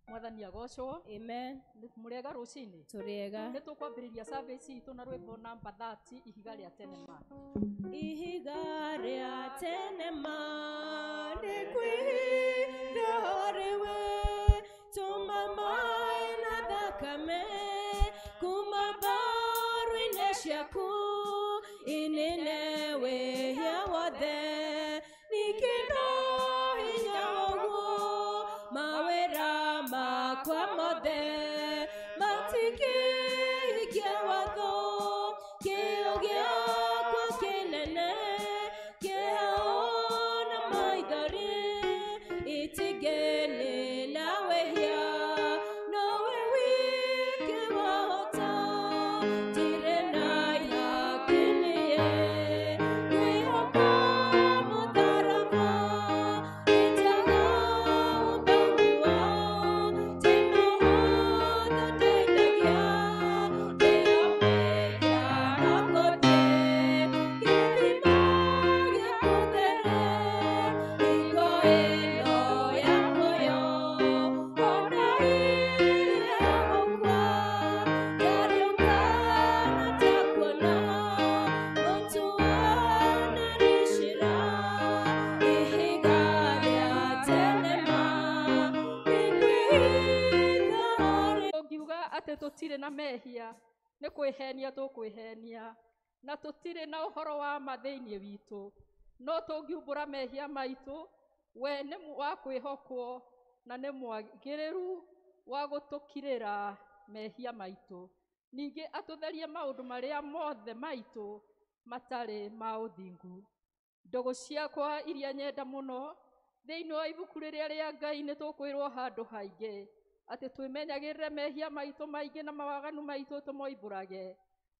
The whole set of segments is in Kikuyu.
Mwathani agocwo. Amen. Mũrĩega rũcinĩ. Tũrĩega. Nĩ tũkwambĩrĩria service itũ na rwĩmbo namba 30, Ihiga rĩa Tene Ma. Ihiga rĩa tene ma nĩ kwĩhitha harĩ we, tũma maĩ na thakame kuma mbaru-inĩ ciaku, inine wĩhia wothe, ningĩ no hinya ũguo mawĩra makwa mothe matikĩhingia watho, kĩo gĩakwa kĩnene kĩheo na maithori itingĩnina wĩhia, nowe wiki wahota, ndirĩ na yakiniĩ ngwĩhoka mũtharaba, nĩnjaga ũmbanguo ndĩmũhotho ndeithagia, ndĩamĩria no ngũthiĩ gĩthima gĩa kũthere, hingo ĩno ya muoyo ona ĩrĩa gũkua, ndariũka na ndakuona mũtuanĩri ciira, ihiga rĩa tene ma nĩ kwĩhitha harĩ. Ũngiuga atĩ tũtirĩ na mehia nĩ kwĩhenia tũkwĩhenia, na tũtirĩ na ũhoro wa ma thĩinĩ witũ. No tũngiumbũra mehia maitũ, we nĩ wa kwĩhokwo na nĩ mwagĩrĩru wa gũtũkirĩra mehia maitũ, ningĩ atũtherie maũndũ marĩa mothe maitũ matarĩ ma ũthingu. Ndũgũ ciakwa iria nyenda mũno, thĩinĩ wa ibuku rĩrĩa rĩa Ngai nĩ tũkwĩrwo handũ haingĩ atĩ twĩmenyagĩrĩre mehia maitũ maingĩ na mawaganu maitũ tũmoimbũrage,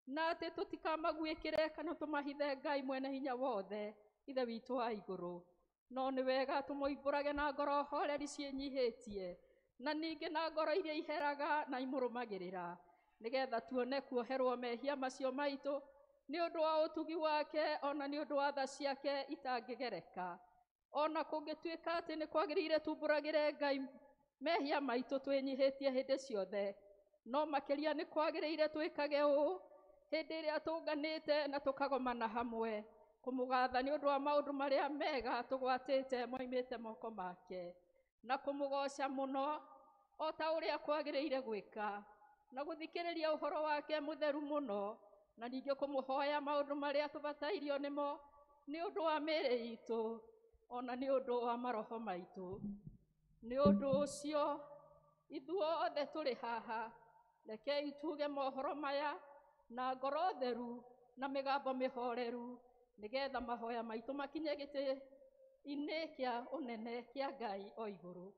na atĩ tũtikamaguĩkĩre kana tũmahithe Ngai mwene hinya wothe, Ithe witũ wa igũrũ. No nĩ wega tũmoimbũrage na ngoro horeri ciĩnyihĩtie, na ningĩ na ngoro iria iheraga na imũrũmagĩrĩra, nĩgetha tuone kuoherwo mehia macio maitũ nĩ ũndũ wa ũtugi wake, ona nĩ ũndũ wa tha ciake itangĩgereka. Ona kũngĩtuĩka atĩ nĩ kwagĩrĩire tumbũragĩre Ngai mehia maitũ twĩnyihĩtie hĩndĩ ciothe, no makĩria nĩ kwagĩrĩire twĩkage ũũ hĩndĩ ĩrĩa tũnganĩte na tũkagomana hamwe kũmũgatha nĩ ũndũ wa maũndũ marĩa mega tũgwatĩte moimĩte moko make, na kũmũgoca mũno o ta ũrĩa kwagĩrĩire gwĩka, na gũthikĩrĩria ũhoro wake mũtheru mũno, na ningĩ kũmũhoya maũndũ marĩa tũbatairio nĩmo nĩ ũndũ wa mĩĩrĩ itũ ona nĩ ũndũ wa maroho maitũ. Nĩ ũndũ ũcio ithuothe tũrĩ haha, rekei tuge mohoro maya na ngoro theru na mĩgambo mĩhoreru, nĩgetha mahoya maitũ makinye gĩtĩ-inĩ kĩa ũnene kĩa Ngai o igũrũ.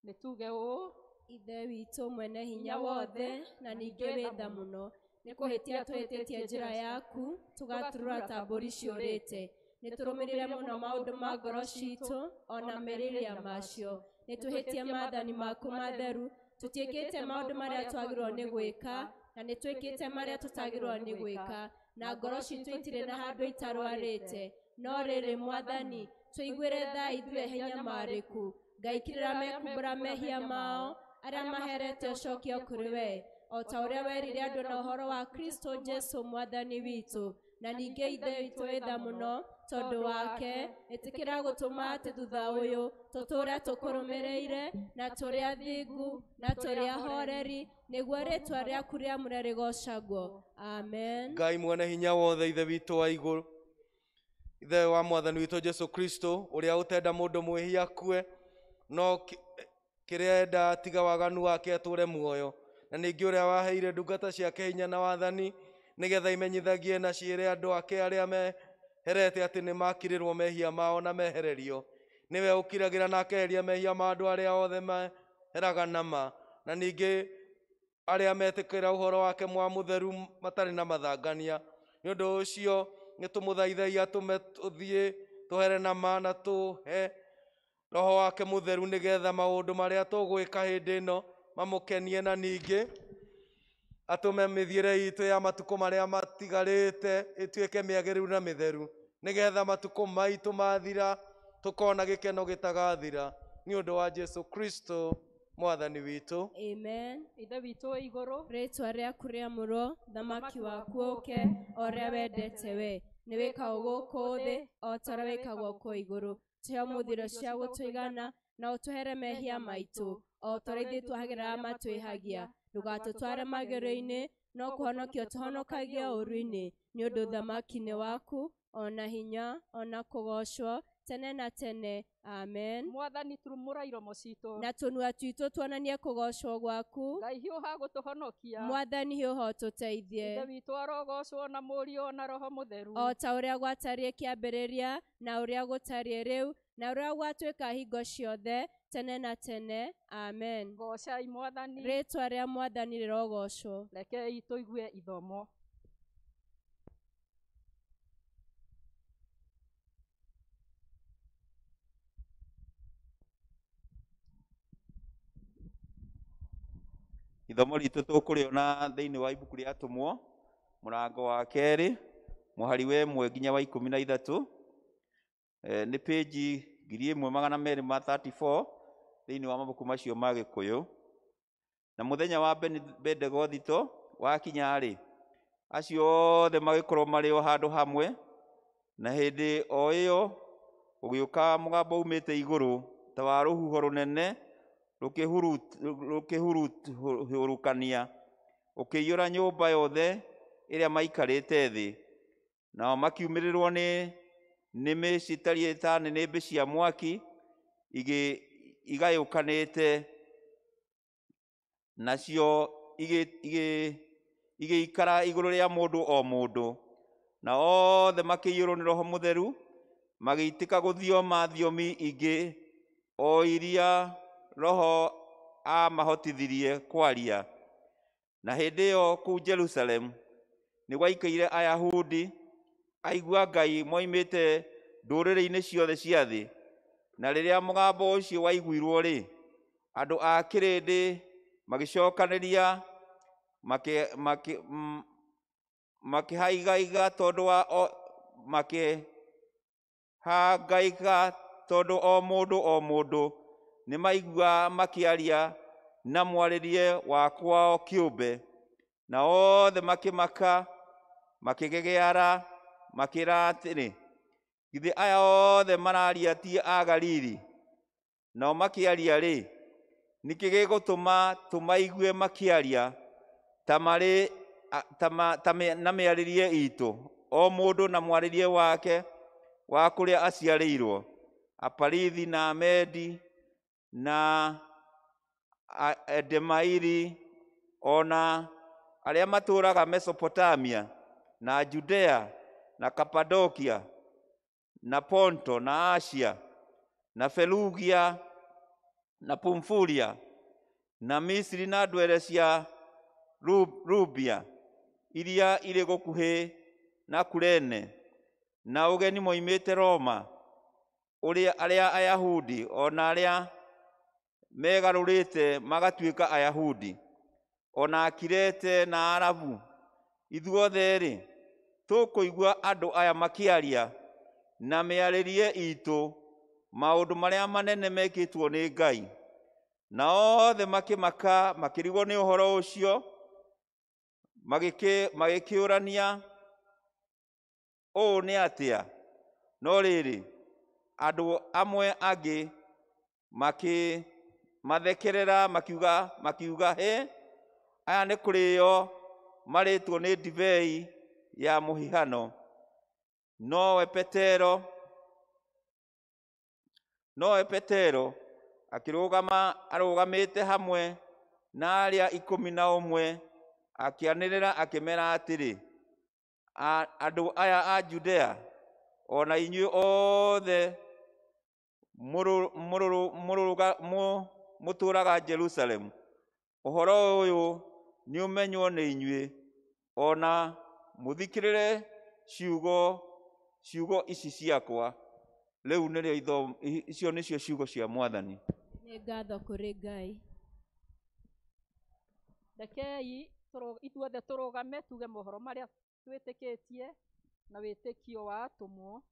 Nĩ tuge ũũ: Ithe witũ mwene hinya wothe na ningĩ wĩ tha mũno, nĩ kũhĩtia tũhĩtĩtie njĩra yaku, tũgaturura ta mbũri ciũrĩte. Nĩ tũrũmĩrĩre mũno maũndũ ma ngoro citũ ona merirĩria macio. Nĩ tũhĩtie maathani maku matheru, tũtiĩkĩte maũndũ marĩa twagĩrĩirwo nĩ gwĩka, na nĩ twĩkĩte marĩa tũtagĩrĩirwo nĩ gwĩka, na ngoro citũ itirĩ na handũ itarwarĩte. No rĩrĩ, Mwathani, tũiguĩre tha ithuĩ hinyamarĩku. Ngai kirĩra mekumbũra mehia mao, arĩa maherete ũcokio kũrĩ we, o ta ũrĩa werire andũ na ũhoro wa Kristo Jesu Mwathani witũ. Na ningĩ Ithe witũ wĩ tha mũno, tondũ wake ĩtĩkĩra gũtũma atĩ thutha ũyũ tũtũũre tũkũrũmĩrĩire, na tũrĩ athingu na tũrĩ ahoreri, nĩguo rĩĩtwa rĩaku rĩamũre rĩgoocagwo. Amen. Ngai mwene hinya wothe, Ithe witũ wa igũrũ, Ithe wa Mwathani witũ Jesu Kristo, ũrĩa ũtenda mũndũ mwĩhia akue, no kĩrĩa enda tiga waganu wake atũre muoyo, na ningĩ ũrĩa waheire ndungata ciake hinya na wathani, nĩgetha imenyithagie na ciĩre andũ ake arĩa meherete atĩ nĩ makirĩrwo mehia mao na mehererio. Nĩwe ũkiragĩra na akeheria mehia ma andũ arĩa othe meheraga na ma, na ningĩ arĩa metĩkĩra ũhoro wake mwa mũtheru matarĩ na mathangania. Nĩ ũndũ ũcio nĩ tũmũthaithagia atũme tũthiĩ tũhere na ma na tũhe roho wake mũtheru, nĩgetha maũndũ marĩa tũgwĩka hĩndĩ ĩno mamũkenie, na ningĩ atũme mĩthiĩre itũ ya matukũ marĩa matigarĩte ĩtuĩke mĩagĩrĩru na mĩtheru, nĩgetha matukũ maitũ mathira tũkona gĩkeno gĩtagathira, nĩ ũndũ wa Jesu Kristo Mwathani witũ. Amen. Ithe witũ wĩ igũrũ, rĩtwa rĩaku rĩamũrwo, thamaki waku ũke, o ũrĩa wendete we nĩ wĩkagwo gũkũ thĩ o ta ũrĩa wĩkagwo kũu igũrũ. Tũhe ũmũthĩ irio cia gũtũigana, na ũtũhere mehia maitũ o ta ũrĩa ithuĩ twahagĩra arĩa matwĩhagia. Ndũgatũtware magerio-inĩ, no kũhonokia ũtũhonokagie ũũru-inĩ, nĩ ũndũ ũthamaki nĩ waku, ona hinya, ona kũgoocwo tene na tene. Amen. Mwathani turumũra iromo citũ, na tũnua twitũ tuonanie kũgoocwo gwaku. Ngai hiũha gũtũhonokia. Mwathani hiũha ũtũteithie. Ithe witũ arogocwo na Mũriũ na Roho Mũtheru, o ta ũrĩa gwatariĩ kĩambĩrĩria, na ũrĩa gũtariĩ rĩu, na ũrĩa gwatuĩka hingo ciothe tene na tene. Amen. Gocai Mwathani. Rĩtwa rĩa Mwathani rĩrogocwo. Rekei tũigue ithomo. Ithomo ritũ tũkũrĩona thĩinĩ wa ibuku rĩa Atũmwo mũrango wa kerĩ mũhari wa 1 nginya wa 13. Nĩ page 1234 thĩinĩ wa mabuku macio ma Gĩkũyũ. Na mũthenya wa Bendegothito wakinya-rĩ, acio othe magĩkorwo marĩ o handũ hamwe, na hĩndĩ o ĩyo gũgĩũka mũgambo umĩte igũrũ ta wa rũhuho rũnene rũkĩhurũkania, ũkĩiyũra nyũmba yothe ĩrĩa maikarĩte thĩ. Nao makiumĩrĩrwo nĩ nĩmĩ citariĩ ta nĩnĩmbĩ cia mwaki igayũkanĩte, nacio igĩikara igũrũ rĩa mũndũ o mũndũ. Na othe makĩiyũrwo nĩ Roho Mũtheru, magĩitĩka gũthioma thiomi ingĩ o iria Roho aamahotithirie kwaria. Na hĩndĩ ĩyo kũu Jerusalemu nĩ gwaikaire Ayahudi aigua Ngai moimĩte ndũrĩrĩ-inĩ ciothe cia thĩ. Na rĩrĩa mũgambo ũcio waiguirwo-rĩ, andũ a kĩrĩndĩ magĩcokanĩria makĩhaigaiga tondũ wa makĩhangaika tondũ o mũndũ o mũndũ nĩmaigua makĩaria na mwarĩrie wa kwao kĩũmbe. Na othe makĩmaka, makĩgegeara, makĩra atĩrĩ, githĩ aya othe mararia ti a Galili? Nao makĩaria-rĩ, nĩkĩ gĩgũtũma tũmaigue makĩaria ta marĩ na mĩarĩrie itũ, o mũndũ na mwarĩrie wake wa kũrĩa aciarĩirwo, Aparithi na Amedi na Edemairi, ona arĩa matũũraga Mesopotamia na Judea na Kapadokia na Ponto na Asia na Felugia na Pumfulia na Misri na ndwere cia Rubia iria irĩ gũkuhĩ na Kurene, na ũgeni moimĩte Roma, ũrĩa arĩa Ayahudi ona arĩa megarũrĩte magatuĩka Ayahudi, ona Akirete na Arabu. Ithuothe-rĩ, tũkũigua andũ aya makĩaria na mĩarĩrie itũ maũndũ marĩa manene mekĩtwo nĩ Ngai. Na othe makĩmaka, makĩrigwo nĩ ũhoro ũcio, magĩkĩũrania ũũ nĩ atĩa. No rĩrĩ, andũ amwe angĩ makĩmathekerera, makiuga, hĩ, aya nĩ kũrĩo marĩtwo nĩ ndibei ya mũhihano. Nowe Petero akĩrũgama arũgamĩte hamwe na arĩa 11, akĩanĩrĩra akĩmera atĩrĩ, andũ aya a Judea, ona inyuĩ othe mũtũũraga Jerusalemu, ũhoro ũyũ nĩũmenywo nĩ inyuĩ, ona mũthikĩrĩre ciugo ici ciakwa. Rĩu nĩrĩo ithomo, icio nĩcio ciugo cia Mwathani. Nĩ ngatho kũrĩ Ngai. Rekei ithuothe tũrũgame tuge mohoro marĩa twĩtĩkĩtie na wĩtĩkio wa atũmwo.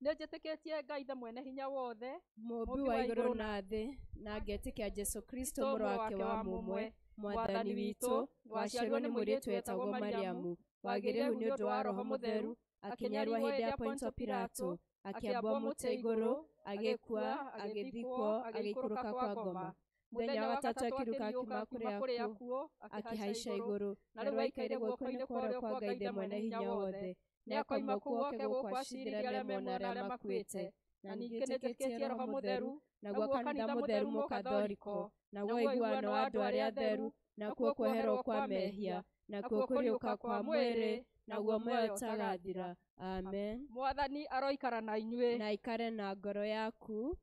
Nĩnjĩtĩkĩtie Ngai Ithe mwene hinya wothe, Mũũmbi wa igũrũ na thĩ, na ngetĩkia Jesũ Kristo mũrũ wake wa mũmwe, Mwathani witũ, waciarirwo nĩ mũirĩtu wetagwo Mariamu, wagĩrĩru nĩ ũndũ wa Roho Mũtheru, akĩnyarwo hĩndĩ ya Pontio Pilato, akĩambwo mũtĩ igũrũ, agĩkua, agĩthikwo, agĩikũrũka kwa ngoma. Mũthenya wa gatatũ akĩriũka akiuma kũrĩa akuũ, akĩhaica igũrũ, na rĩu aikaire guoko-inĩ kwa ũrĩo kwa Ngai Ithe mwene hinya wothe. Nĩakoima kũu oke gũkũ aciirĩre arĩa me muoyo na arĩa makuĩte. Na ningĩ nĩnjĩtĩkĩtie Roho Mũtheru, naguo kanitha mũtheru Mũkathoriko, naguo ũiguano wa andũ arĩa atheru, nakuo kuoherwo kwa mehia, nakuo kũriũka kwa mwĩrĩ, naguo muoyo ũtagathira. Amen. Mwathani aroikara na inyuĩ. Na aikare na ngoro yaku.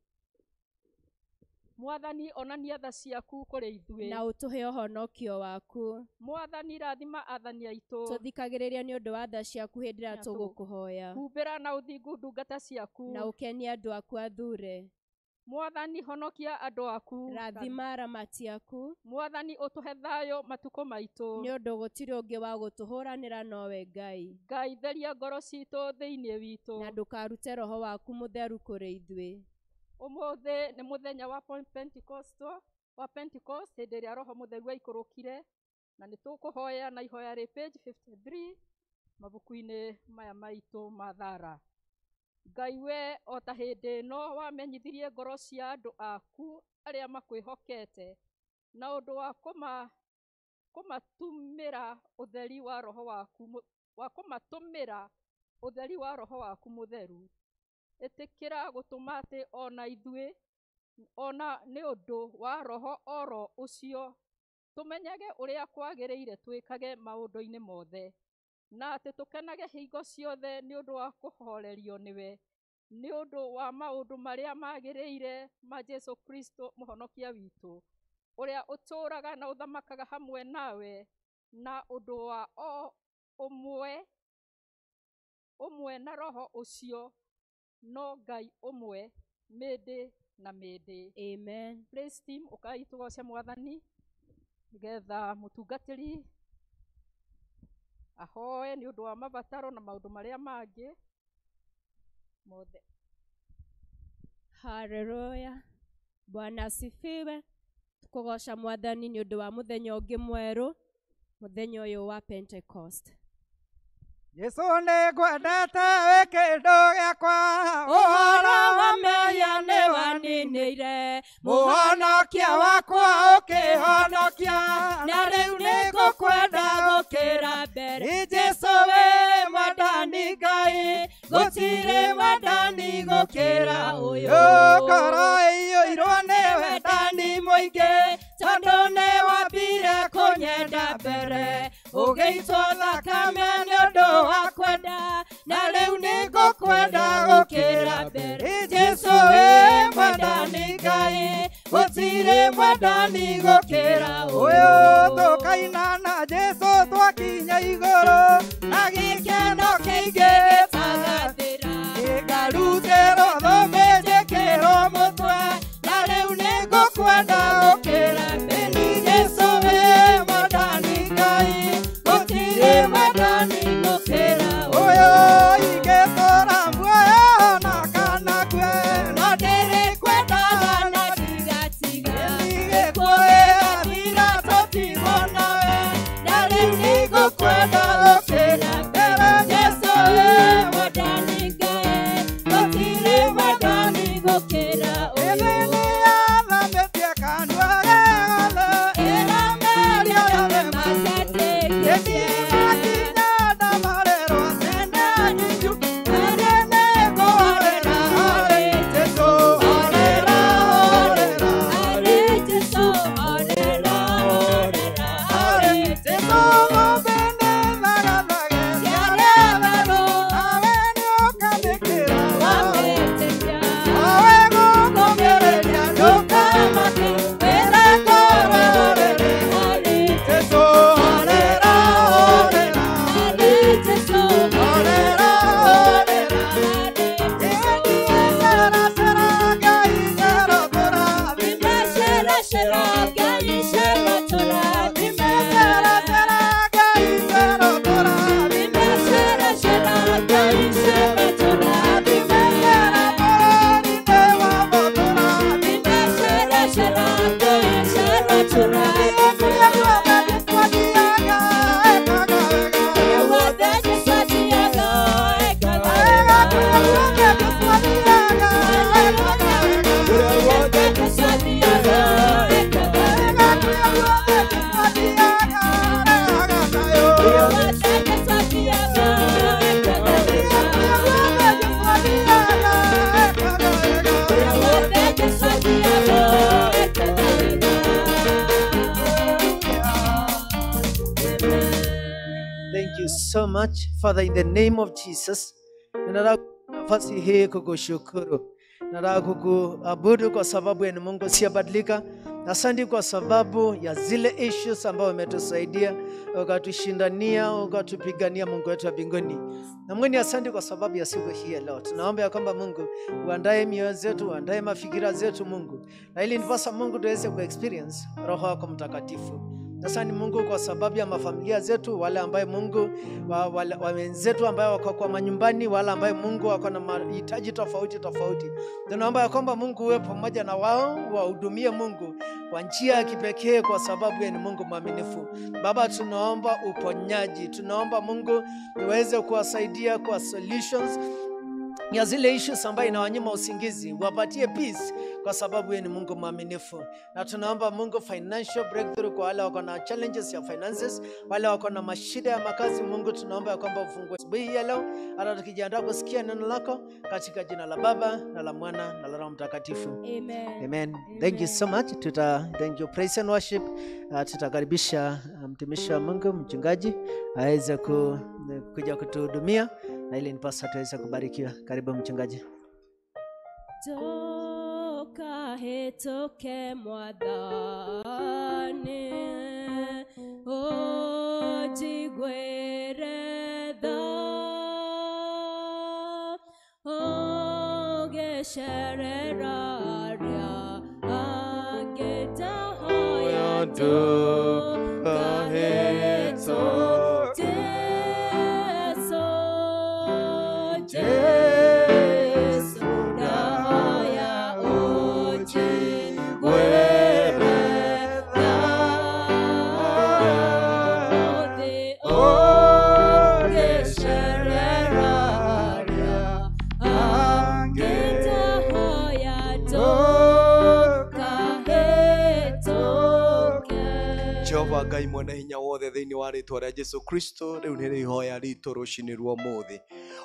Mwathani onania tha ciaku kũrĩ ithuĩ. Na ũtũhe ũhonokio waku. Mwathani rathima athani aitũ. Tũthikagĩrĩria nĩ ũndũ wa tha ciaku hĩndĩ ĩrĩa tũgũkũhoya. Humbĩra na ũthingu ndungata ciaku. Na ũkenie andũ aku athure. Mwathani honokia andũ aku. Rathima aramati aku. Mwathani ũtũhe thayũ matukũ maitũ. Nĩ ũndũ gũtirĩ ũngĩ wa gũtũhũranĩra nowe Ngai. Ngai theria ngoro citũ thĩinĩ witũ. Na ndũkarute roho waku mũtheru kũrĩ ithuĩ. Ũmũthĩ nĩ mũthenya wa Pentecost, hĩndĩ ĩrĩa Roho Mũtheru aikũrũkire, na nĩ tũkũhoya na ihoya rĩ page 53 mabuku-inĩ maya maitũ ma Thara. Ngai we o ta hĩndĩ ĩno wamenyithirie ngoro cia andũ aku arĩa makwĩhokete na ũndũ wa kũmatũmĩra ũtheri wa Roho waku wa kũmatũmĩra ũtheri wa Roho waku mũtheru. Ĩtĩkĩra gũtũma atĩ ona ithuĩ ona nĩ ũndũ wa Roho oro ũcio tũmenyage ũrĩa kwagĩrĩire twĩkage maũndũ-inĩ mothe, na atĩ tũkenage hingo ciothe nĩ ũndũ wa kũhorerio nĩwe, nĩ ũndũ wa maũndũ marĩa magĩrĩire ma Jesũ Kristo mũhonokia witũ, ũrĩa ũtũũraga na ũthamakaga hamwe nawe na ũndũ wa o ũmwe na Roho ũcio, no Ngai ũmwe mĩndĩ na mĩndĩ. Amen. Praise team, ũkai tũgoce Mwathani nĩgetha mũtungatĩri ahoe nĩ ũndũ wa mabataro na maũndũ marĩa mangĩ mothe. Haleluya. Bwana asifiwe. Tukugoca Mwathani nĩ ũndũ wa mũthenya ũngĩ mwerũ, mũthenya ũyũ wa Pentecost. Jesũ nĩngwendete wĩ kĩndũ gĩakwa, Ũhoro wa mehia nĩwaninĩire, mũhonokia wakwa ũkĩhonokia, na rĩu nĩngũkwenda gũkĩra mbere. Nĩ Jesũ wĩ Mwathani Ngai, gũtirĩ mwathani gũkĩra ũyũ. Ngoro ĩiyũirwo nĩ wendani mũingĩ, tondũ nĩwambire kũnyenda mbere, ũgĩitwo thakame nĩ ũndũ wa kwenda, na rĩu nĩngũkwenda gũkĩra mbere. Jesũ wĩ Mwathani Ngai, gũtirĩ mwathani gũkĩra ũyũ. Tũkaina na Jesũ twakinya igũrũ, na gĩkeno kĩingĩ Gĩtagathira. Nĩngarutĩrwo thũmbĩ njĩkĩrwo mũtwe, na rĩu nĩngũkwenda gũkĩra mbere. Jesũ wĩ Mwathani Ngai, gũtirĩ mwathani gũkĩra ũyũ. Ingĩtũũra muoyo na kana ngue, no ndĩrĩkwendaga na Ndigatiga. Gĩkuũ gĩgathira tũtigwo nawe, na rĩu nĩngũkwenda gũkĩra mbere. Jesũ wĩ Mwathani Ngai, gũtirĩ mwathani gũkĩra ũyũ. Ĩthĩ nĩyathamĩtie kanua gĩothe, ĩrameria yothe Matetĩkĩtie. Arĩ Jesũ, orera, orera, arĩ Jesũ. Wamĩtĩkia. so much. Father, in the name of Jesus, ninataka nafasi hii kukushukuru. Nataka kukuabudu kwa sababu ni Mungu asiyebadilika. Asante kwa sababu ya zile issues ambayo umetusaidia, ukatushindania, ukatupigania, Mungu wetu wa mbinguni. Na Mungu, asante kwa sababu ya siku hii ya leo. Tunaomba ya kwamba Mungu uandae mioyo zetu, uandae mafikira zetu Mungu. Na ili ndiposa Mungu tuweze kuexperience Roho wako Mtakatifu. Asante Mungu kwa sababu ya mafamilia zetu, wale ambaye Mungu wa wenzetu ambaye wako kwa manyumbani, wale ambaye Mungu wako na mahitaji tofauti tofauti. Tunaomba ya kwamba Mungu uwe pamoja na wao, wahudumie Mungu kwa njia ya kipekee, kwa sababu yeye ni Mungu mwaminifu. Baba, tunaomba uponyaji, tunaomba Mungu uweze kuwasaidia kwa solutions ya zile issues ambayo inawanyima usingizi, wapatie peace kwa sababu yeye ni Mungu mwaminifu. Na tunaomba Mungu financial breakthrough kwa wale wako na challenges ya finances, wale wako na mashida ya makazi. Mungu, tunaomba ya kwamba ufungue asubuhi ya leo, hata tukijiandaa kusikia neno lako, katika jina la Baba na la Mwana na la Roho Mtakatifu. Amen. Amen. Thank you so much. Thank you praise and worship. Tutakaribisha mtumishi wa Mungu mchungaji aweze kuja kutuhudumia, na ili nipasa tuweze kubarikiwa. Karibu mchungaji. Toka hetoke mwathani, ujigwire tha, ugicerera aria angĩ ndahoya ndũkahĩtũke. Jesu, Jesu, ndahoya ũnjiguĩre tha, ũthĩ ũngĩcerera arĩa angĩ ndahoya ndũkahĩtũke. Jehova Ngai mwene hinya wothe, thĩinĩ wa rĩtwa rĩa Jesu Kristo, rĩu nĩ ihoya ritũ rũcinĩ rwa ũmũthĩ.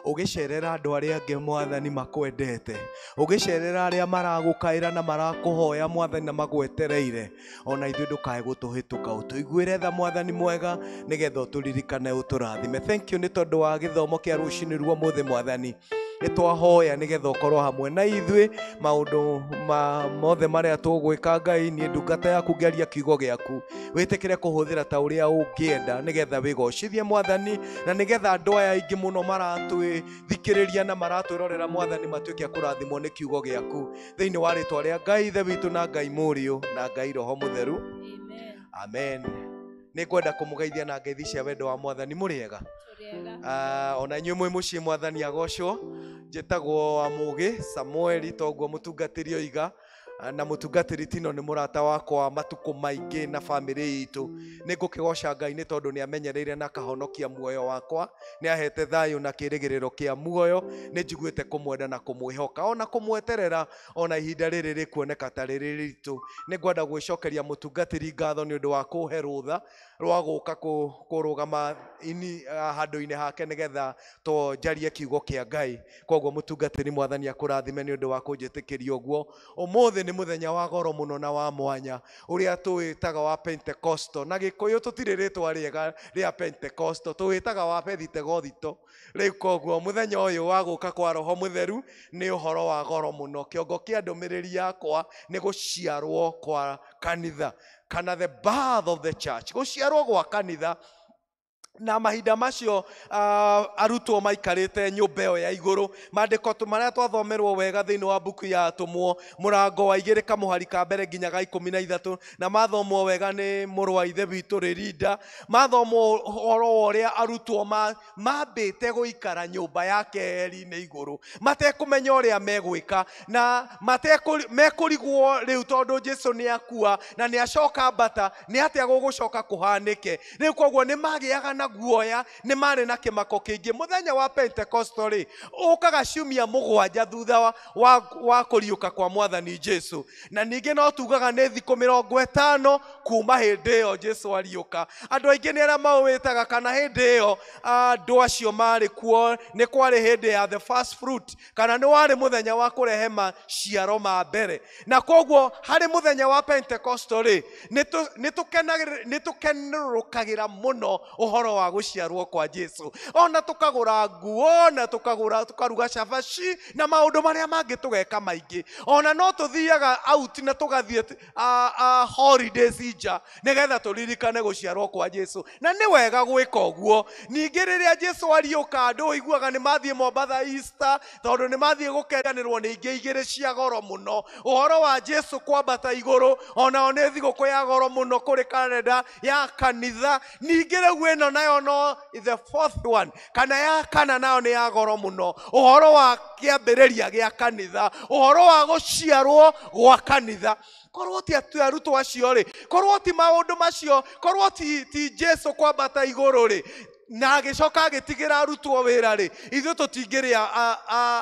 Ũgĩcerera andũ arĩa angĩ mwathani makwendete, ũgĩcerera arĩa maragũkaĩra na marakũhoya mwathani na magwetereire, ona ithuĩ ndũkae gũtũhĩtũka, ũtũiguĩre tha mwathani mwega, nĩgetha ũtũririkane ũtũrathime. Thank you nĩ tondũ wa gĩthomo kĩa rũcinĩ rwa ũmũthĩ mwathani. Nĩ twahoya nĩgetha ũkorwo hamwe na ithuĩ maũndũ ma mothe marĩa tũgwĩka. Ngai, niĩ ndungata yaku ngĩaria kiugo gĩaku, wĩtĩkĩre kũhũthĩra ta ũrĩa ũngĩenda, nĩgetha wĩgocithie mwathani, na nĩgetha andũ aya aingĩ mũno maratwĩthikĩrĩria na maratwĩrorera mwathani matuĩke a kũrathimwo nĩ kiugo gĩaku, thĩinĩ wa rĩtwa rĩa Ngai Ithe witũ na Ngai Mũriũ na Ngai Roho Mũtheru. Amen. Amen. Nĩ ngwenda kũmũgeithia na ngeithi cia wendo wa mwathani. Mũrĩega? Tũrĩega. Ona inyuĩ mwĩ mũciĩ mwathani agocwo. Njĩtagwo wa Mũgĩ Samueli, toguo mũtungatĩri oiga, na mũtungatĩri Tino nĩ mũrata wakwa matukũ maingĩ na bamĩrĩ itũ. Nĩ ngũkĩgoca Ngai nĩ tondũ nĩ amenyereire na akahonokia muoyo wakwa, nĩ ahete thayũ na kĩĩrĩgĩrĩro kĩa muoyo. Nĩ njiguĩte kũmwenda na kũmwĩhoka ona kũmweterera ona ihinda rĩrĩ rĩkuoneka ta rĩrĩ ritũ. Nĩ ngwenda gwĩcokeria mũtungatĩri ngatho nĩ ũndũ wa kũhe rũtha rwa gũka kũrũgama handũ-inĩ hake nĩgetha tũnjarie kiugo kĩa Ngai. Koguo mũtungatĩri, mwathani akũrathime nĩ ũndũ wa kũnjĩtĩkĩria ũguo. Ũmũthĩ nĩ mũthenya wa goro mũno na wa mwanya, ũrĩa tũwĩtaga wa Pentecosto. Na Gĩkũyũ tũtirĩ rĩtwa rĩega rĩa Pentecosto, tũwĩtaga wa Bethitegothito. Rĩu koguo mũthenya ũyũ wa gũka kwa Roho Mũtheru nĩ ũhoro wa goro mũno. Kĩongo kĩa ndũmĩrĩri yakwa nĩ gũciarwo kwa kanitha, kana the birth of the church, gũciarwo gwa kanitha. Na mahinda macio arutwo maikarĩte nyũmba ĩyo ya igũrũ, maandĩko marĩa twathomerwo wega thĩinĩ wa mbuku ya Atũmwo mũrango wa 2 kamũhari ka mbere nginya ga 13, na mathomwo wega nĩ mũrũ wa ithe witũ Rĩrinda, mathomwo ũhoro wa ũrĩa arutwo mambĩte gũikara nyũmba ya keheri-inĩ igũrũ, matekũmenya ũrĩa megwĩka, na mekũrigwo rĩu tondũ Jesu nĩ akua na nĩ acoka ambata, nĩ atĩa gũgũcoka kũhanĩke. Rĩu koguo nĩ magĩaga na guoya, nĩ marĩ na kĩmako kĩingĩ. Mũthenya wa Pentecosto rĩ, ũkaga ciumia 7 thutha wa kũriũka kwa mwathani Jesu, na ningĩ no tugaga nĩ thikũ 50 kuma hĩndĩ ĩyo Jesu ariũka. Andũ aingĩ nĩ arĩa maũwĩtaga kana hĩndĩ ĩyo andũ acio marĩ kuo nĩ kwarĩ hĩndĩ ya the first fruit, kana nĩ warĩ mũthenya wa kũrehe maciaro ma mbere. Na koguo harĩ mũthenya wa Pentecosto rĩ, nĩ tũkenũrũkagĩra mũno ũhoro wa gũciarwo kwa Jesu. Ona tũkagũra nguo, na tũkagũra tũkaruga cabaci na maũndũ marĩa mangĩ tũgeka maingĩ. Ona no tũthiaga out na tũgathiĩ holidays nja nĩgetha tũririkane gũciarwo kwa Jesu. Na nĩ wega gwĩka ũguo. Ningĩ rĩrĩa Jesu ariũka, andũ ũiguaga nĩ mathiĩ Mombatha Easter tondũ nĩ mathiĩ gũkenanĩrwo nĩ ingĩ igĩrĩ cia goro mũno. Ũhoro wa Jesu kwambata igũrũ onao nĩ thigũkũ ya goro mũno kũrĩ kalenda ya kanitha. Ningĩ rĩu ĩno nayo no the fourth one, kana ya kana nayo nĩ ya goro mũno. Ũhoro wa kĩambĩrĩria gĩa kanitha, ũhoro wa gũciarwo gwa kanitha. Korwo ti arutwo acio rĩ, korwo ti maũndũ macio, korwo ti Jesu kwambata igũrũ rĩ, na agĩcoka agĩtigĩra arutwo wĩra rĩ, ithuĩ tũtingĩrĩ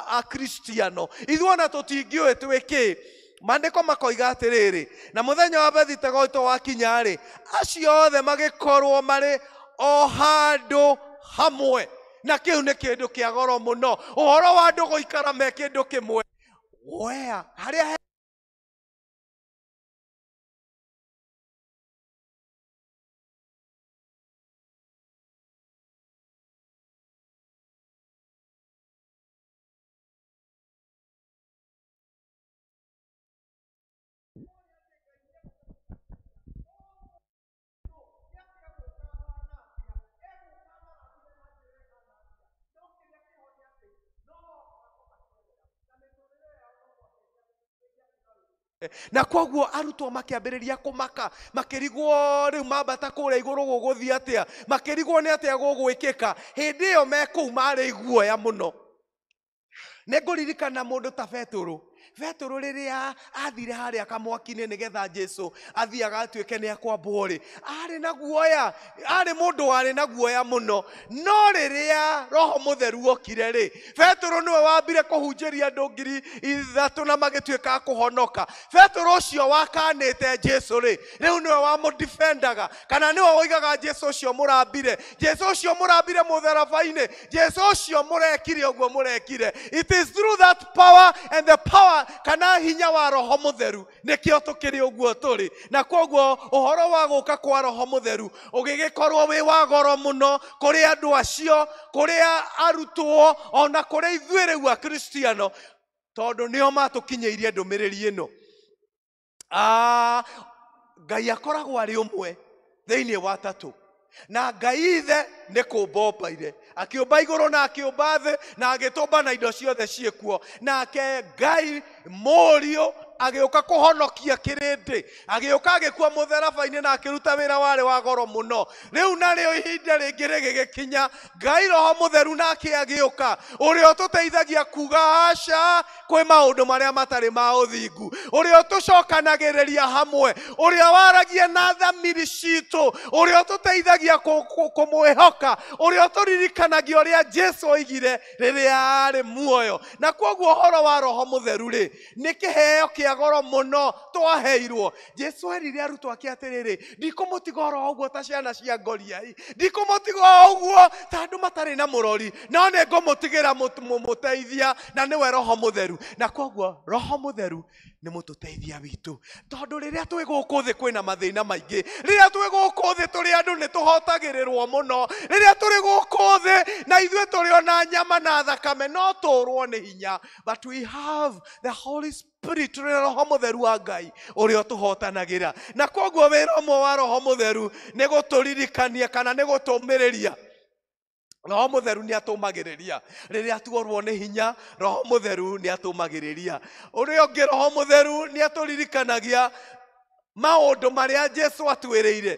Akristiano, ithuĩ ona tũtingĩũĩ twĩ kĩ. Maandĩko makoiga atĩrĩrĩ, na mũthenya wa Bethitegoito wakinya rĩ, acio othe magĩkorwo marĩ o handũ hamwe. Na kĩu nĩ kĩndũ kĩa goro mũno, ũhoro wa andũ gũikara me kĩndũ kĩmwe. Wea harĩa na koguo arutwo makĩambĩrĩria kũmaka, makĩrigwo rĩu mambata kũrĩa igũrũ gũgũthiĩ atĩa, makĩrigwo nĩ atĩa gũgwĩkĩka. Hĩndĩ ĩyo me kũu marĩ guoya mũno. Nĩ ngũririkana mũndũ ta Petũrũ. Petũrũ rĩrĩa athire harĩa kamwaki-inĩ nĩgetha Jesu athiĩ agatuĩke nĩ akwambwo rĩ, arĩ na guoya, arĩ mũndũ warĩ na guoya mũno. No rĩrĩa Roho Mũtheru okire rĩ, Petũrũ nĩwe wambire kũhunjĩria andũ 3,000 na magĩtuĩka a kũhonoka. Petũrũ ũcio wakanĩte Jesu rĩ, rĩu nĩwe wamũdefendaga, kana nĩwe woigaga Jesu ũcio mũrambire, Jesu ũcio mũrambire mũtharaba-inĩ, Jesu ũcio mũrekire ũguo mũrekire. It is through that power and the power kana hinya wa Roho Mũtheru nĩkĩo tũkĩrĩ ũguo tũrĩ. Na koguo ũhoro wa gũka kwa Roho Mũtheru ũgĩgĩkorwo wĩ wa goro mũno kũrĩ andũ acio, kũrĩ arutwo, ona kũrĩ ithuĩ rĩu Akristiano, tondũ nĩo matũkinyĩirie ndũmĩrĩri ĩno. Ngai akoragwo arĩ ũmwe thĩinĩ wa tatũ, na Ngai ithe nĩ kũmba ombaire, akĩũmba igũrũ na akĩũmba thĩ na agĩtũmba na indo ciothe ciĩkuo. Nake Ngai Mũriũ agĩũka kũhonokia kĩrĩndĩ, agĩũka agĩkua mũtharaba-inĩ na akĩruta wĩra warĩ wa goro mũno. Rĩu narĩo ihinda rĩngĩ rĩgĩgĩkinya, Ngai Roho Mũtheru nake agĩũka, ũrĩa ũtũteithagia kuga aca kwĩ maũndũ marĩa matarĩ ma ũthingu, ũrĩa ũtũcokanagĩrĩria hamwe, ũrĩa waragia na thamiri citũ, ũrĩa ũtũteithagia kũmwĩhoka, ũrĩa ũtũririkanagia ũrĩa Jesu oigire rĩrĩa arĩ muoyo. Na koguo ũhoro wa Roho Mũtheru rĩ, nĩ kĩheo kĩa goro mũno twaheirwo. Jesu erire arutwo ake atĩrĩrĩ, ndikũmũtiga oro ũguo ta ciana cia ngoriai, ndikũmũtiga o ũguo ta andũ matarĩ na mũrori, no nĩ ngũmũtigĩra mũteithia, na nĩwe Roho Mũtheru. Na koguo Roho Mũtheru nĩ mũtũteithia witũ, tondũ rĩrĩa twĩ gũkũ thĩ kwĩna mathĩna maingĩ, rĩrĩa twĩ gũkũ thĩ tũrĩ andũ nĩ tũhotagĩrĩrwo mũno, rĩrĩa tũrĩ gũkũ thĩ na ithuĩ tũrĩ ona nyama na thakame no tũrwo nĩ hinya, but we have the Holy Spirit, tũrĩ Roho Mũtheru wa Ngai ũrĩa ũtũhotanagĩra. Na koguo wĩra ũmwe wa Roho Mũtheru nĩ gũtũririkania kana nĩ gũtũmĩrĩria. Roho Mũtheru nĩ atũmagĩrĩria rĩrĩa tuorwo nĩ hinya, Roho Mũtheru nĩ atũmagĩrĩria. Ũrĩa ũngĩ, Roho Mũtheru nĩ atũririkanagia maũndũ marĩa Jesu atwĩrĩire.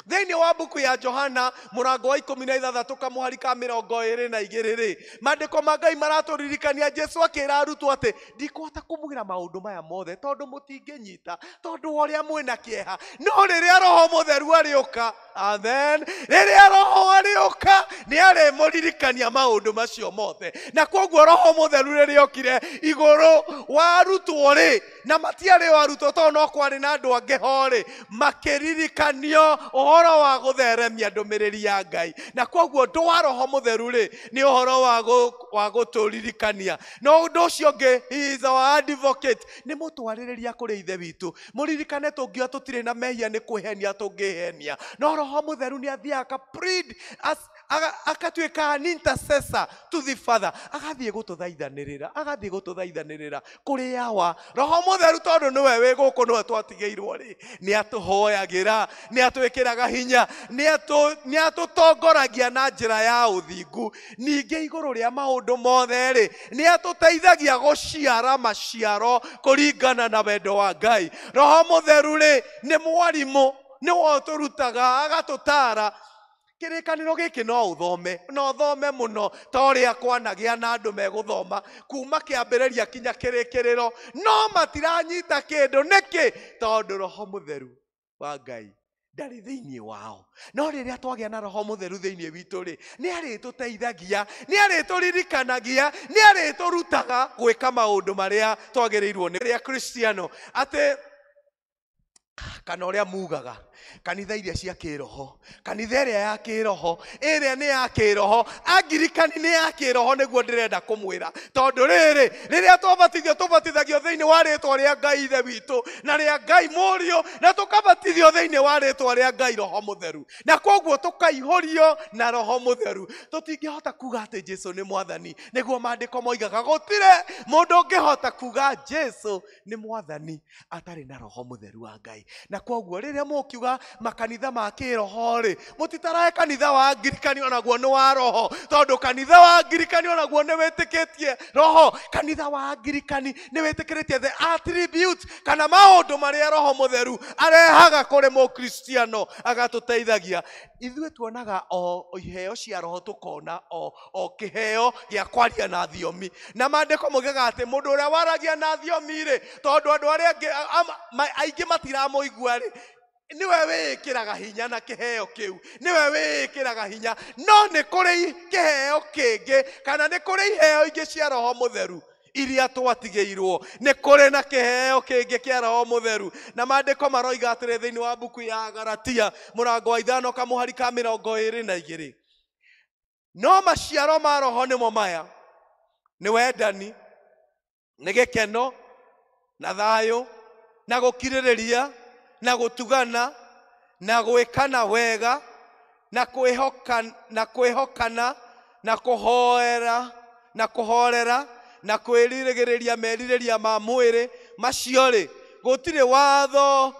Thĩinĩ wa mbuku ya Johana mũrango wa 16 kamũhari ka 22 rĩ, maandĩko ma Ngai maratũririkania Jesu akĩra arutwo atĩ ndikũhota kũmwĩra maũndũ maya mothe tondũ mũtingĩnyita, tondũ wa ũrĩa mwĩna kĩeha. No rĩrĩa Roho Mũtheru arĩũka, amen, rĩrĩa Roho arĩũka nĩ arĩmũririkania maũndũ macio mothe. Na koguo Roho Mũtheru rĩrĩa okire igũrũ wa arutwo rĩ, na matiarĩ o arutwo tondũ no kwarĩ na andũ angĩ ho rĩ, makĩririkanio Ũhoro wa gũtheremia ndũmĩrĩri ya Ngai. Na koguo ũndũ wa Roho Mũtheru rĩ, nĩ ũhoro wa gũtũririkania. Na ũndũ ũcio ũngĩ, he is our advocate, nĩ mũtwarĩrĩria kũrĩ Ithe witũ. Mũririkane tũngiuga tũtirĩ na mehia nĩ kwĩhenia tũngĩhenia. No Roho Mũtheru nĩ athiaga aka plead akatuĩka an intercessor to the Father, agathiĩ gũtũthaithanĩrĩra, agathiĩ gũtũthaithanĩrĩra kũrĩ Awa. Roho Mũtheru tondũ nĩwe wĩ gũkũ, nĩwe twatigĩirwo rĩ, nĩ atũhoyagĩra, nĩ atwĩkĩraga hinya, nĩ atũtongoragia na njĩra ya ũthingu. Ningĩ igũrũ rĩa maũndũ mothe rĩ, nĩ atũteithagia gũciara maciaro kũringana na wendo wa Ngai. Roho Mũtheru rĩ, nĩ mwarimũ, nĩwe ũtũrutaga, agatũtaara. Kĩrĩkanĩro gĩkĩ no ũthome, no ũthome mũno ta ũrĩa kwanagĩa na andũ megũthoma kuma kĩambĩrĩria kinya kĩrĩkĩrĩro, no matiranyita kĩndũ. Nĩkĩ? Tondũ Roho Mũtheru wa Ngai ndarĩ thĩinĩ wao. No rĩrĩa twagĩa na Roho Mũtheru thĩinĩ witũ rĩ, nĩ arĩtũteithagia, nĩ arĩtũririkanagia, nĩ arĩtũrutaga gwĩka maũndũ marĩa twagĩrĩirwo nĩ rĩa Kristiano. Atĩ kana ũrĩa mugaga kanitha iria cia kĩroho, kanitha ĩrĩa ya kĩroho, ĩrĩa nĩ ya kĩroho, Angirikani nĩ ya kĩroho, nĩguo ndĩrenda kũmwĩra. Tondũ rĩrĩ, rĩrĩa twabatithio, tũbatithagio thĩinĩ wa rĩtwa rĩa Ngai Ithe witũ na rĩa Ngai Mũriũ, na tũkabatithio thĩinĩ wa rĩtwa rĩa Ngai Roho Mũtheru, na koguo tũkaihũrio na Roho Mũtheru. Tũtingĩhota kuga atĩ Jesu nĩ Mwathani, nĩguo maandĩko moigaga gũtirĩ mũndũ ũngĩhota kuga Jesu nĩ Mwathani atarĩ na Roho Mũtheru wa Ngai. Na koguo rĩrĩa mũkiuga makanitha ma kĩroho rĩ, mũtitarae kanitha wa Angirikani onaguo nĩ wa roho, tondũ kanitha wa Angirikani onaguo nĩ wĩtĩkĩtie roho. Kanitha wa Angirikani nĩ wĩtĩkĩrĩtie the attributes kana maũndũ marĩa Roho Mũtheru arehaga kũrĩ mũkristiano agatũteithagia. Ithuĩ tuonaga o iheo cia roho, tũkona o kĩheo gĩa kwaria na thiomi, na maandĩko moigaga atĩ mũndũ ũrĩa waragia na thiomi rĩ, tondũ andũ arĩa angĩ aingĩ matiramũigua rĩ, nĩwe wĩĩkĩraga hinya na kĩheo kĩu, nĩwe wĩĩkĩraga hinya. No nĩ kũrĩ kĩheo kĩngĩ, kana nĩ kũrĩ iheo ingĩ cia Roho Mũtheru iria twatigĩirwo. Nĩ kũrĩ na kĩheo kĩngĩ kĩa Roho Mũtheru, na maandĩko maroiga atĩrĩ thĩinĩ wa mbuku ya Galatia mũrango wa 5 kamũhari ka 22, no maciaro ma Roho nĩmo maya: nĩ wendani, nĩ gĩkeno, na thayũ, na gũkirĩrĩria, na gũtugana, na gwĩkana wega, na kwĩhokana, na kũhoera, na kũhorera, na kwĩrirĩria merirĩria ma mwĩrĩ. Macio rĩ, gũtirĩ watho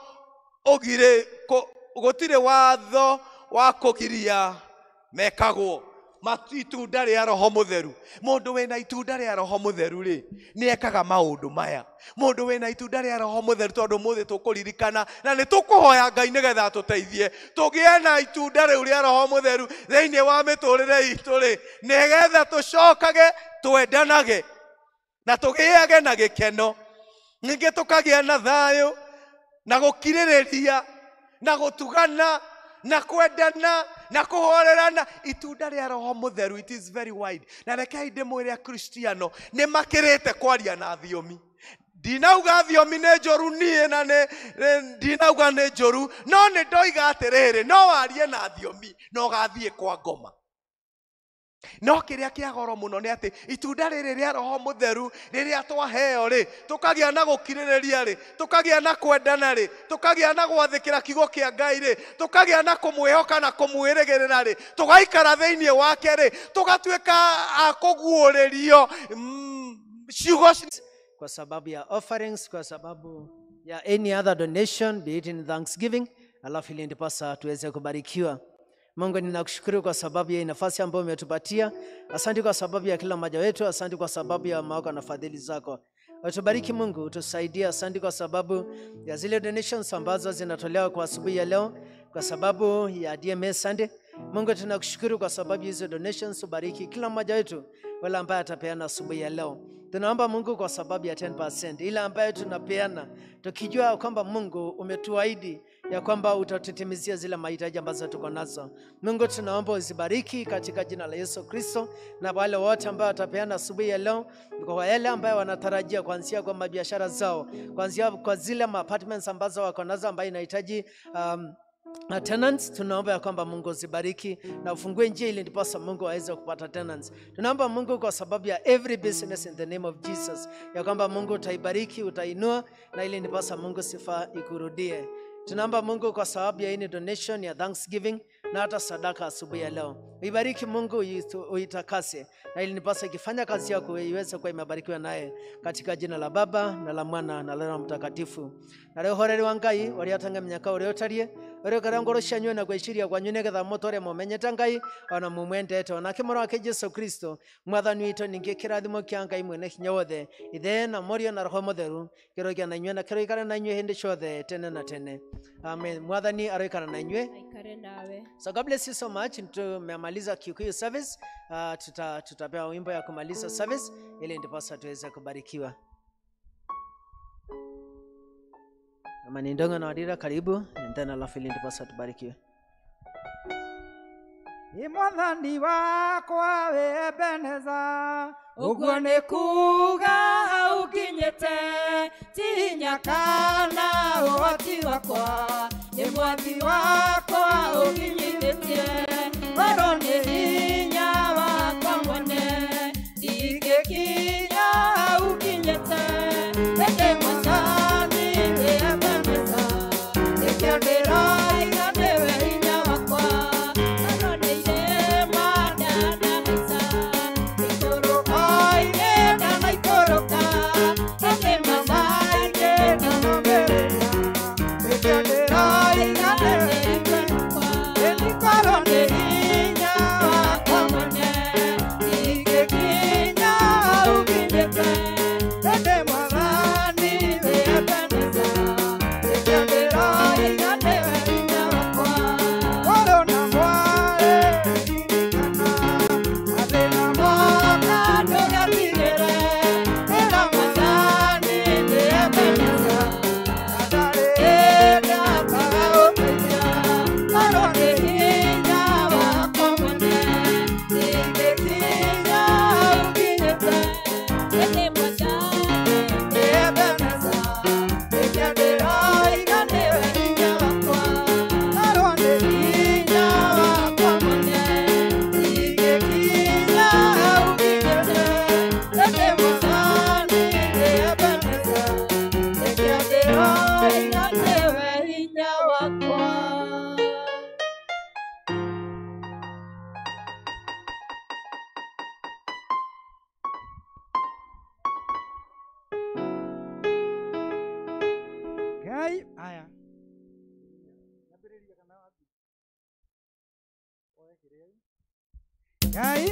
gũtirĩ watho wa kũgiria mekagwo. Itunda rĩa Roho Mũtheru. Mũndũ wĩna itunda rĩa Roho Mũtheru rĩ, nĩ ekaga maũndũ maya. Mũndũ wĩna itunda rĩa Roho Mũtheru, tondũ ũmũthĩ tũkũririkana na nĩ tũkũhoya Ngai nĩgetha atũteithie tũgĩe na itunda rĩu rĩa Roho Mũtheru thĩinĩ wa mĩtũrĩre itũ rĩ, nĩgetha tũcokage twendanage na tũgĩage na gĩkeno, ningĩ tũkagĩa na thayũ, na gũkirĩrĩria, na gũtugana, na kwendana, na kũhorerana. Itunda rĩa Roho Mũtheru, it is very wide. Na rekei ndĩmwĩre Akristiano nĩ makĩrĩte kwaria na thiomi. Ndinauga thiomi nĩ njũru niĩ, na nĩ ndinauga nĩ njũru, no nĩ ndoiga atĩrĩrĩ, no warie na thiomi na ũgathiĩ kwa ngoma. No kĩrĩa kĩa goro mũno nĩ atĩ itunda rĩrĩ rĩa Roho Mũtheru rĩrĩa twaheo rĩ, tũkagĩa na gũkirĩrĩria rĩ, tũkagĩa na kwendana rĩ, tũkagĩa na gwathĩkĩra kiugo kĩa Ngai rĩ, tũkagĩa na kũmwĩhoka na kũmwĩrĩgĩrĩra rĩ, tũgaikara thĩinĩ wake rĩ, tũgatuĩka a kũguũrĩrio ciugo kwa sababu ya offerings, kwa sababu ya any other donation, be it in thanksgiving, alafu ili ndiposa tuweze kubarikiwa. Mungu, ninakushukuru kwa sababu ya nafasi ambayo umetupatia. Asante kwa sababu ya kila mmoja wetu. Asante kwa sababu ya wema wako na fadhili zako. Utubariki Mungu, utusaidie. Asante kwa sababu ya zile donations ambazo zinatolewa kwa asubuhi ya leo, kwa sababu ya DMS Sunday. Mungu, tunakushukuru kwa sababu hizo donations. Ubariki kila mmoja wetu wala ambaye atapeana asubuhi ya leo. Tunaomba Mungu kwa sababu ya 10% ile ambayo tunapeana, tukijua kwamba Mungu umetuahidi ya kwamba utatutimizia zile mahitaji ambazo tuko nazo. Mungu, tunaomba uzibariki katika jina la Yesu Kristo, na wale wote ambao watapeana asubuhi ya leo, kwa yale ambayo wanatarajia kuanzia kwa mabiashara zao, kuanzia kwa zile apartments ambazo wako nazo ambayo inahitaji tenants. Tunaomba ya kwamba Mungu zibariki na ufungue njia ili ndiposa Mungu aweze kupata tenants. Tunaomba Mungu kwa sababu ya every business in the name of Jesus, ya kwamba Mungu utaibariki, utainua, na ili ndiposa Mungu sifa ikurudie. Tunaomba Mungu kwa sababu ya hii donation ya Thanksgiving na hata sadaka asubuhi ya leo. Ibariki Mungu, uitakase, na ili nipasa ikifanya kazi yako iweze kuwa imebarikiwa naye, katika jina la Baba na la Mwana na la Roho Mtakatifu. Na leo horeri wa Ngai waliatanga minyaka uliotarie uliokara ngoro cianyu na gwiciria kwanyu nigetha mutore mumenyete Ngai ona mumwendete onake mwana wake Jesu Kristo mwathani witũ. Ningĩ kĩrathimo kĩa Ngai mwene hinya wothe, Ithe na Mũriũ na Roho Mũtheru, kĩroigĩa na inyuĩ na kĩroikara na inyuĩ hĩndĩ ciothe tene na tene. Amen. Mwathani aroikara na inyuĩ. Aikare nawe. So God bless you so much. Tumemaliza Kikuyu service. Tutapewa wimbo ya kumaliza service ili ndiposa tuweze kubarikiwa. Amani Ndongo na Wadira, karibu, and then alafu ili ndiposa tubarikiwe. Ĩ mwathani wakwa wĩ Ebeneza, ũguo nĩ kuga hau nginyĩte, ti hinya kana ũhoti wakwa, nĩ mwathi wakwa ũnginyithĩtie, ngorwo nĩ hinya wakwa mwene, ndingĩkinya hau nginyĩte, ĩndĩ mwathani wĩ Ebeneza, nĩkĩo ndĩroiga nĩwe hinya wakwa. Ngai.